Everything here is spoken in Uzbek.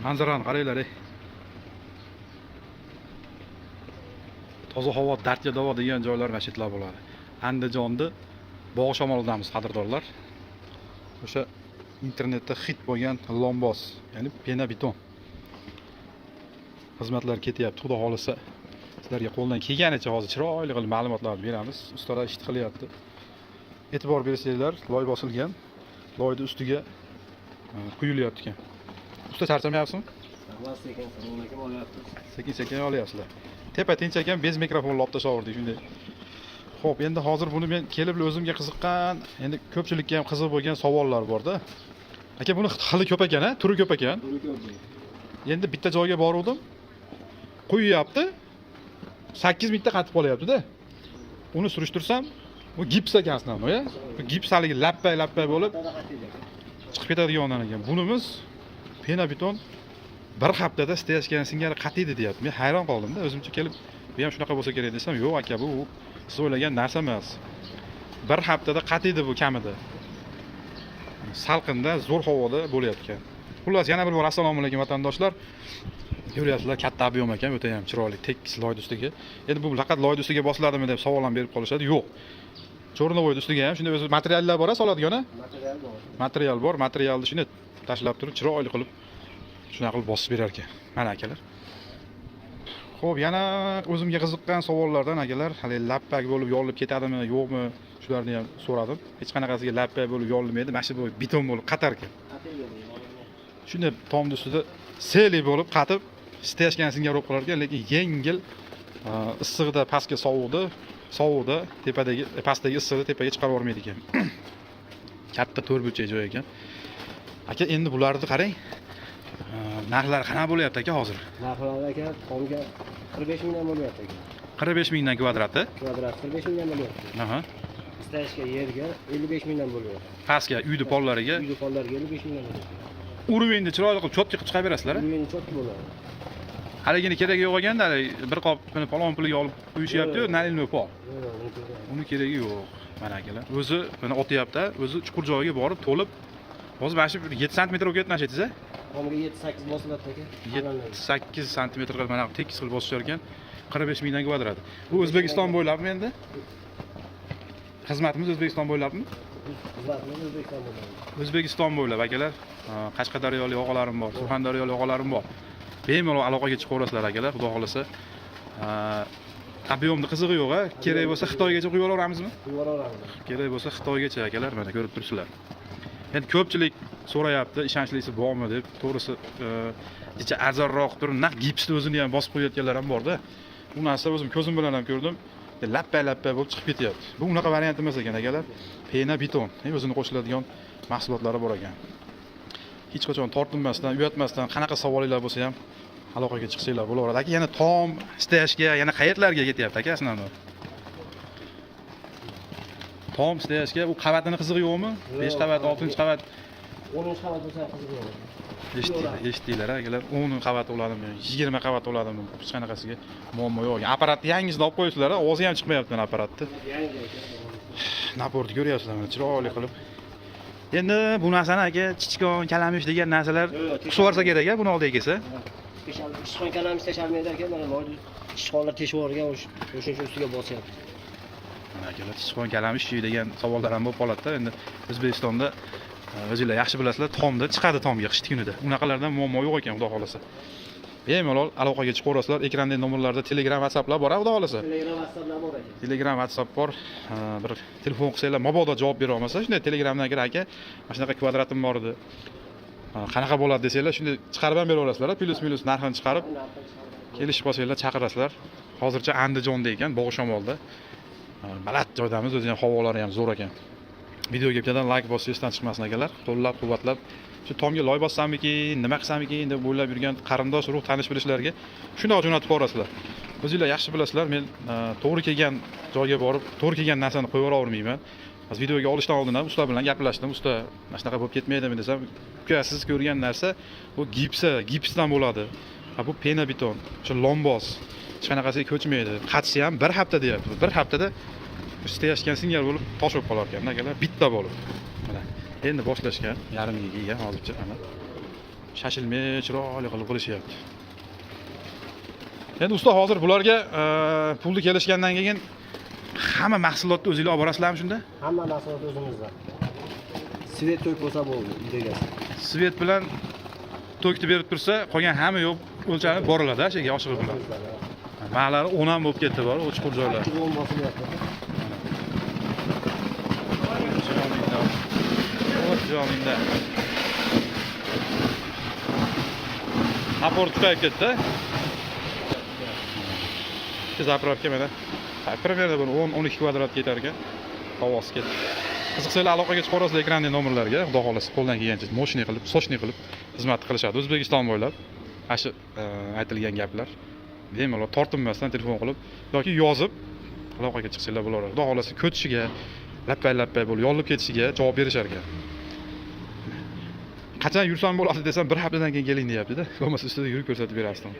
Manzarani qaranglar, ey. Toza havo dardga davo degan joylar mana shu yerlar bo'ladi. Andijonni Bog' shamolidamiz, qadrdonlar. O'sha internetda hit bo'lgan lombos, ya'ni pena beton xizmatlar ketyapti. Xudo xohlasa, sizlarga qo'ldan kelganicha hozir chiroyli qilib ma'lumotlarni beramiz. Ustalar ish qilyapti. E'tibor bersanglar, loy bosilgan. Loyni ustiga quyilyapti ekan. Usta, charchamayapsizmi? Sekin sekin olyapmiz. Sekin sekin olyapsizlar. Tepa tinch ekan, без mikrofonni olib tashlaverdik shunday. Xo'p, endi hozir buni men kelib o'zimga qiziqqan, endi ko'pchilikka ham qiziq bo'lgan savollar bor-da. Aka, buni xili ko'p ekan, a? Turi ko'p ekan. Turi ko'p. Endi bitta joyga boruvdim. Quyapti. 8 mingta qatib qolyapti-da. Uni surishtirsam, bu gips ekan основной, ya. Bu gips haligi lappay lappay bo'lib chiqib ketadigan ekan. Bunimiz pena beton bir haftada стяжка singari qatiydi deyapti. Men hayron qoldim-da, o'zimcha kelib bu ham shunaqa bo'lsa kerak desam, yo'q aka, bu siz o'ylagan narsa emas. Bir haftada qatiydi bu kamida. Salqinda, zo'r havoda bo'lyapti ekan. Xullas, yana bir bor assalomu alaykum, vatandoshlar. Ko'ryapsizlar, katta объем ekan, o'ta ham chiroyli, tekis loyni ustiga. Endi bu faqat loyni ustiga bosiladimi deb savol ham berib qolishadi. Yo'q. Черновой ustiga ham shunday o'zi materiallar bor, soladigan, a? Material bor. Material bor, materialni shunday tashlab turib, chiroyli qilib shunaqa qilib bosib berar ekan. Mana, akalar. Xo'p, yana o'zimga qiziqqan savollardan, akalar, hali lappak bo'lib yorilib ketadimi, yo'qmi, shularni ham so'radim. Hech qanaqasiga lappak bo'lib yorilmaydi, mana shu beton bo'lib qatar ekan. Shunday tomni ustida seli bo'lib qatib, стяжка singari bo'lib qolar ekan, lekin yengil issig'ida pastga sovuqda, sovuqda tepadagi pastdagi issiqda tepaga chiqarib yubormaydi ekan. Katta to'rtburchak joy ekan. Aka, endi bularni qarang. Narxlari qanaqa bo'lyapti, aka, hozir? Narxlar, aka, tomga 45 mingdan bo'lyapti, aka. 45 mingdan kvadrati. Kvadrat 45 mingdan bo'lyapti. Стяжка yerga 55 mingdan bo'lyapti. Pastga uyni pollariga. Uyni pollariga 55 mingdan bo'lyapti. Уровень ni chiroyli qilib, чётко qilib chiqarib berasizlar, a? Уровень чётко bo'ladi. Haligini keragi yo'q ekanda, haligi bir qop mana palon puliga olib qo'yishyapti-yu, наливной pol. Yo'q, uni kerak. Uni keragi yo'q. Mana, akalar. O'zi mana otyapti, o'zi chuqur joyiga borib to'lib, hozir mana shu bir 7 santimetr bo'lib ketdi, mana shu aytdingiz, a? Tomga 7-8 bosiladi, aka. 7-8 santimetr qilib mana tekis qilib bosishar ekan. 45 mingdan kvadrat. Bu O'zbekiston bo'ylabmi endi? Xizmatimiz O'zbekiston bo'ylabmi? Xizmatimiz O'zbekiston bo'ladi. O'zbekiston bo'ylab, akalar. Qashqadaryolik og'alarim bor, Surxondaryolik og'alarim bor. Bemalol aloqaga chiqaverasizlar, akalar, xudo xohlasa. Объем ni qizig'i yo'q, a? Kerak bo'lsa Xitoygacha qo'yib yuboramizmi? Yuboraveramiz. Kerak bo'lsa Xitoygacha, akalar, mana ko'rib turibsizlar. Endi ko'pchilik so'rayapti, ishonchlisi bormi deb. To'g'risi, jicha arzonroq turib, naq gipsni o'zini ham bosib qo'yayotganlar ham borda. Bu narsa o'zim ko'zim bilan ham ko'rdim. Lappa lappa bo'lib chiqib ketyapti. Bu unaqa variant emas ekan, akalar. Pena beton, o'zini qo'shiladigan mahsulotlari bor ekan. Hech qachon tortinmasdan, uyatmasdan qanaqa savolinglar bo'lsa ham aloqaga chiqsanglar bo'laveradi. Aka, yana tom, стяжка, yana qayerlarga ketyapti, aka, основной? Tom, стяжка, u qavatini qizig'i yo'qmi? 5 qavat, 6-qavat. 10 qavat bo'lsa ham qiziq yo'q. Eshitdinglar, eshitdinglar, akalar. 10 qavat bo'ladimi, 20 qavat bo'ladimi, hech qanaqasiga muammo yo'q. Apparatni yangisini olib qo'yibsizlar, ovozi ham chiqmayapti mana apparatni. Yangi, aka. Напор ni ko'ryapsizlar, mana chiroyli qilib. Endi bu narsani, aka, sichqon, kalamush degan narsalar Yo'q, yo'q, qusib yuborsa kerak, a, buni oldiga kelsa. Sichqon, kalamush teshalmaydi, aka, mana loyni sichqonlar teshib yuborgan, o'sha ustiga bosyapti. Mana, akalar, sichqon, kalamush degan savollar ham bo'lib qoladi-da. Endi O'zbekistonda o'zinglar yaxshi bilasizlar, tomda chiqadi tomga qishni kunida. Unaqalardan muammo yo'q ekan, xudo xohlasa. Bemalol aloqaga chiqaverasizlar. Ekrandagi nomerlarda Telegram, WhatsApplar bor, xudo xohlasa. Telegram, WhatsApplar bor, aka. Telegram, WhatsApp bor. Bir telefon qilsanglar, mabodo javob bera olmasa, shunday Telegramdan kir, aka, mana shunaqa kvadratim bor edi. Qanaqa bo'ladi desanglar, shunday chiqarib ham beraverasizlar, плюс минус narxini chiqarib, kelishib qolsanglar chaqirasizlar. Hozircha Andijonda ekan, Bog'ishamolda. Baland joydamiz, o'zi ham havolari ham zo'r ekan. Videoga bittadan layk bosish esdan chiqmasin, akalar. Qo'llab quvvatlab, shu tomga loy bossammikin, nima qilsamikin deb o'ylab yurgan qarindosh urug', tanish bilishlarga shundoq jo'natib yuborasizlar. O'zinglar yaxshi bilasizlar, men to'g'ri kelgan joyga borib, to'g'ri kelgan narsani qo'yib yuboravermayman. Hozir videoga olishdan oldin ham usta bilan gaplashdim. Usta, mana shunaqa bo'lib ketmaydimi desam, uka, siz ko'rgan narsa bu gipsa, gipsdan bo'ladi. Ha, bu pena beton, o'sha lombos. Hech qanaqasiga ko'chmaydi. Qatishi ham bir hafta deyapti. Bir haftada стяжка singari bo'lib tosh bo'lib qolar ekan, akalar, bitta bo'lib. Mana endi boshlashgan, yarmiga kelgan hozircha mana. Shashilmay, chiroyli qilib qilishyapti. Endi usta, hozir bularga pulni kelishgandan keyin hamma mahsulotni o'zinglar olib borasizlarmi shunda? Hamma mahsulot o'zimizda. Свет, tok bo'lsa bo'ldi, uydagasi. Свет bilan tokni berib tursa, qolgan hamma yo'q o'lchanib boriladi shu yerga oshig'i bilan. Ma'lari 10 ham bo'lib ketdi bor, u chuqur joylar. 10 bosilyapti. Joningda. O'z joningda. Напор tugayib ketdi. Bitta заправка mana. Примерно bir 10-12 kvadrat ketar ekan. Havosi ketdi. Qiziqsanglar, aloqaga chiqaverasizlar ekrandagi nomerlarga. Xudo xohlasa, qo'ldan kelgancha мощный qilib, сочный qilib xizmat qilishadi O'zbekiston bo'ylab. Ana shu aytilgan gaplar. Bemalol tortinmasdan telefon qilib yoki yozib aloqaga chiqsanglar bo'laveradi. Xudo xohlasa, ko'chishiga, lappay lappay bo'lib yorilib ketishiga javob berishar ekan. Qachon yursam bo'ladi desam, bir haftadan keyin keling deyapti-da. Bo'lmasa ustida yurib ko'rsatib berasizlar.